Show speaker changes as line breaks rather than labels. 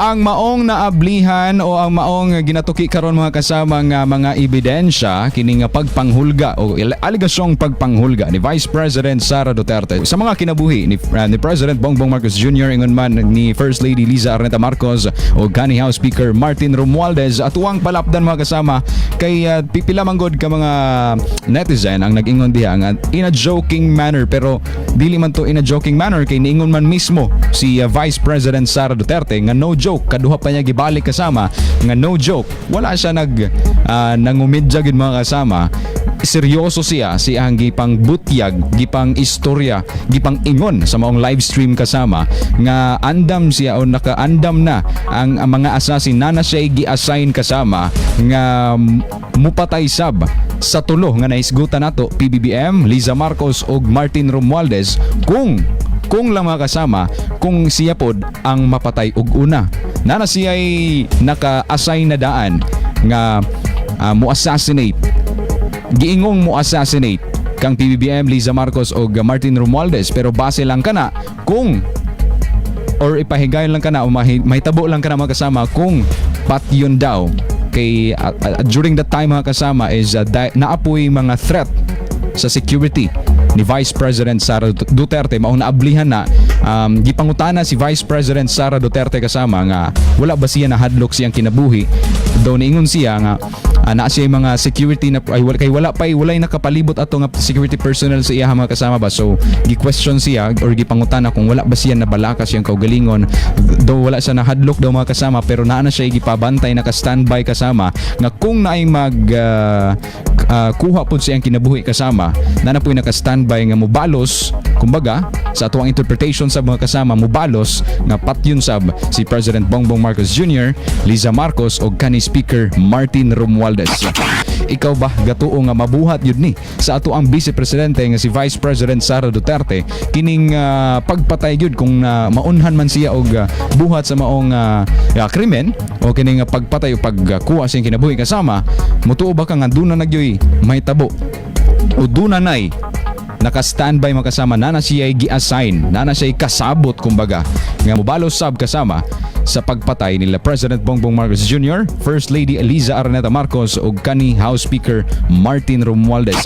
Ang maong naablihan o ang maong ginatuki karon, mga kasama, nga mga ebidensya kini nga pagpanghulga o alegasyong pagpanghulga ni Vice President Sara Duterte sa mga kinabuhi ni President Bongbong Marcos Jr., ingon man ni First Lady Liza Araneta Marcos o kani House Speaker Martin Romualdez. Atuang palapdan, mga kasama, kay pipila man gud ka mga netizen ang nag-ingon diha nga in a joking manner, pero dili man to in a joking manner kay niingon man mismo si Vice President Sara Duterte nga no joke. Kaduha pa niya gibalik, kasama, nga no joke. Wala siya nangumidya gid, mga kasama. Seryoso siya si ang gipang butyag, gipang istorya, gipang ingon sa maong live stream, kasama, nga andam siya o nakaandam na ang mga assassin na na siya gi-assign, kasama, nga mupatay sab sa tulo nga nahisgutan nato, PBBM, Liza Marcos ug Martin Romualdez, kung lang, mga kasama, kung siya pod ang mapatay og una. Nana siya ay naka-assign na daan nga mo assassinate, giingong mo assassinate kang PBBM, Liza Marcos ug Martin Romualdez, pero base lang kana kung or ipahigayon lang kana o mahitabo lang kana, mga kasama, kung patyon daw kay during that time, mga kasama, is naapoy mga threat sa security ni Vice President Sara Duterte. Maong naablihan na gipangutana si Vice President Sara Duterte, kasama, nga wala ba siya nahadlok siyang kinabuhi. Daw niingon siya nga naa siya mga security na ay wala, kay wala pa walay nakapalibot ato nga security personnel sa iya, mga kasama ba. So gi-question siya or gipangutana kung wala ba siya nabalaka siyang kaugalingon. Daw wala siya nahadlok daw, mga kasama, pero naa na siya gipabantay, naka standby, kasama, nga kung naay mag kuha pud siyang kinabuhi, kasama, na na po'y naka-standby nga mubalos, kumbaga sa atuang interpretation sa mga kasama, mubalos nga patyon sab si President Bongbong Marcos Jr., Liza Marcos og kani Speaker Martin Romualdez. Ikaw ba, gatuo nga mabuhat yun ni sa ato ang Vice Presidente nga si Vice President Sara Duterte kining pagpatay gyud kung maunhan man siya og buhat sa maong krimen o kining pagpatay o pagkuha siyang kinabuhi, kasama? Mutuo ba ka nga duna na gyoy mahitabo o duna nay naka-standby, makasama, na na siya gi-assign, na na siya kasabot kumbaga nga mobalos sab, kasama, sa pagpatay nila President Bongbong Marcos Jr., First Lady Liza Araneta Marcos ug kani House Speaker Martin Romualdez?